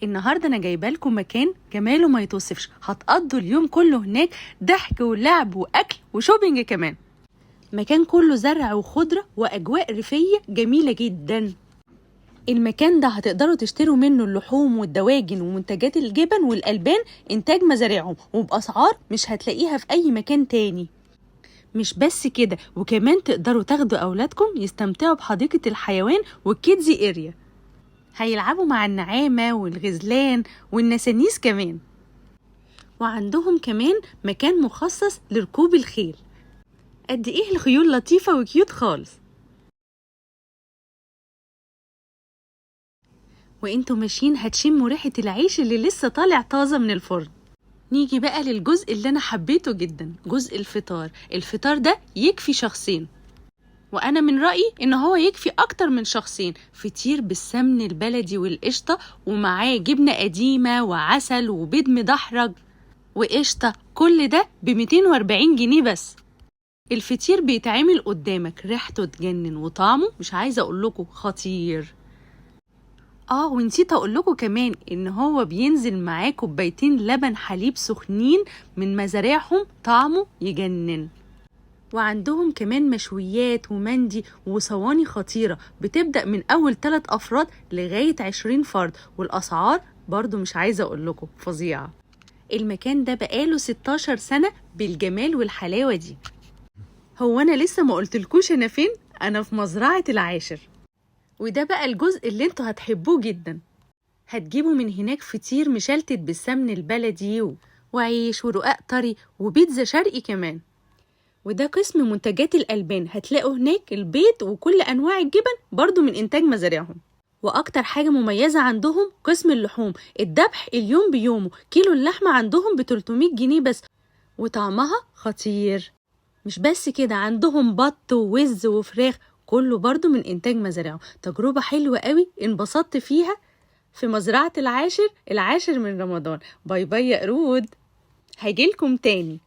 النهارده انا جايبه لكم مكان جماله ما يتوصفش، هتقضوا اليوم كله هناك ضحك ولعب واكل و shopping كمان. مكان كله زرع وخضره واجواء ريفيه جميلة جدا. المكان ده هتقدروا تشتروا منه اللحوم والدواجن ومنتجات الجبن والألبان إنتاج مزارعهم، وبأسعار مش هتلاقيها في أي مكان تاني. مش بس كده، وكمان تقدروا تاخدوا أولادكم يستمتعوا بحديقة الحيوان وال kids area، هيلعبوا مع النعامة والغزلان والنسانيس كمان. وعندهم كمان مكان مخصص لركوب الخيل. قد ايه الخيول لطيفة و cute خالص. وانتوا ماشيين هتشموا ريحة العيش اللي لسه طالع طازة من الفرن. نيجي بقى للجزء اللي انا حبيته جدا، جزء الفطار. الفطار ده يكفي شخصين، وانا من رأيي ان هو يكفي اكتر من شخصين. فطير بالسمن البلدي والقشطة، ومعاه جبنة قديمة وعسل وبيض مدحرج وقشطة، كل ده ب240 جنيه بس. الفطير بيتعمل قدامك، ريحته تجنن وطعمه مش عايزة اقول لكم خطير. ونسيت اقول لكم كمان ان هو بينزل معاه كوبايتين لبن حليب سخنين من مزارعهم، طعمه يجنن. وعندهم كمان مشويات ومندي وصواني خطيرة بتبدأ من أول 3 أفراد لغاية 20 فرد، والأسعار برضو مش عايزة أقول لكم فظيعة. المكان ده بقاله 16 سنة بالجمال والحلاوة دي. هو أنا لسه ما قلتلكوش أنا فين؟ أنا في مزرعة العاشر، وده بقى الجزء اللي انتوا هتحبوه جدا. هتجيبوا من هناك فطير مشلتت بالسمن البلدي وعيش ورقاق طري وبيتزا شرقي كمان. وده قسم منتجات الألبان، هتلاقوا هناك البيض وكل أنواع الجبن برضو من إنتاج مزارعهم. وأكتر حاجة مميزة عندهم قسم اللحوم، الذبح اليوم بيومه، كيلو اللحمة عندهم ب300 جنيه بس وطعمها خطير. مش بس كده، عندهم بط ووز وفراخ، كله برضو من إنتاج مزارعهم. تجربة حلوة قوي انبسطت فيها في مزرعة العاشر، العاشر من رمضان. bye bye يا قرود، هجيلكم تاني.